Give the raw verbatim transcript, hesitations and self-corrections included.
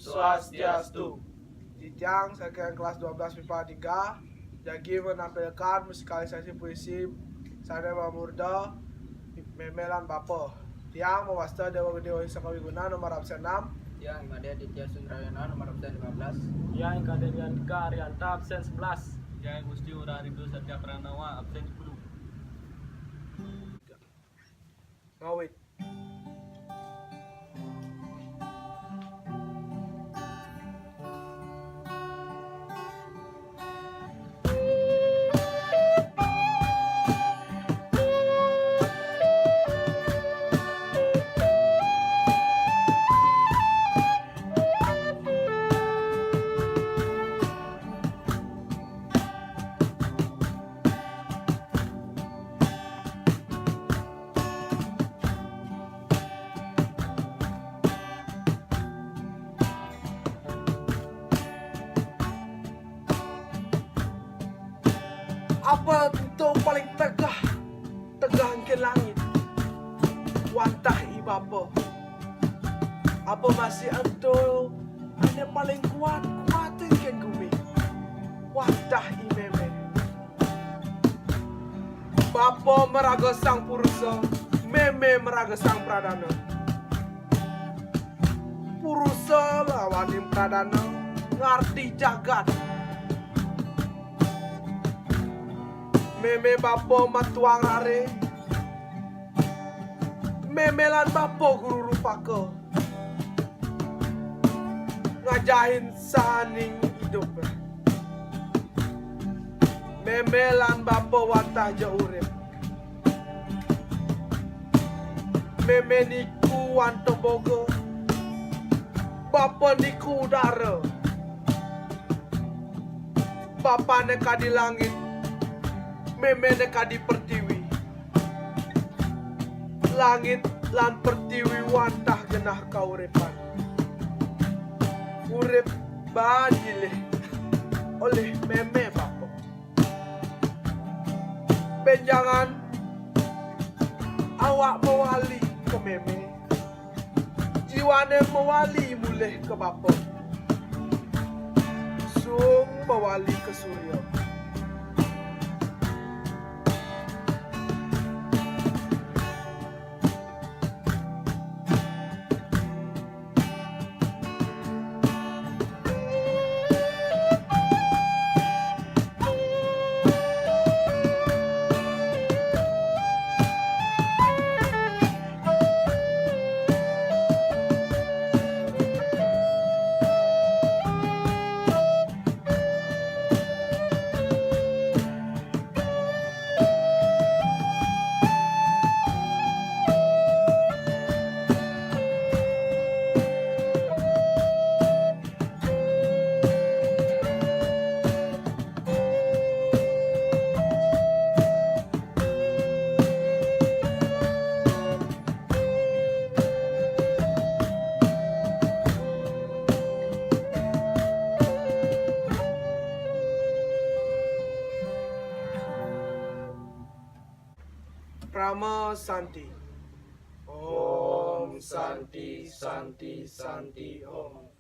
Swastiastu. Titiang saking kelas dua belas mipa tiga, jagi menampilkan musikalisasi puisi sane mamurda Meme lan Bapa. Tiang mawasta Dewa Gede Wahyu Saka Wiguna, nomor absen enam. Tiang Imade Aditya Sundrayana, nomor absen lima belas. Tiang Kadenian Dika Arianta, absen sebelas. Tiang Gusti Ngurah Rindu Satya Pranawa, absen sepuluh. Ngawit. Apa ento paling tegeh, tegeh engkin langit, wantah i Bapa? Apa masih ento ane paling kuat, kuat engkin gumi, wantah i Meme? Bapa maraga Sang Purusa, Meme maraga Sang Pradana. Purusa lawaning Pradana ngardi jagat. Meme Bapa matuang rare, Meme lan Bapa guru rupaka, ngajahin saning idup. Meme lan Bapa wantah ja urip. Meme niku wantah boga, Bapa niku udara. Bapane kadi langit, Memene kadi pertiwi. Langit lan pertiwi wantah genah kauripan. Urip baan nyilih olih Meme Bapa. Benjangan awak mawali ka Meme, jiwane mawali mulih ka Bapa. Suung mawali ka surya. Parama Santi. Om Santi, Santi, Santi, Om.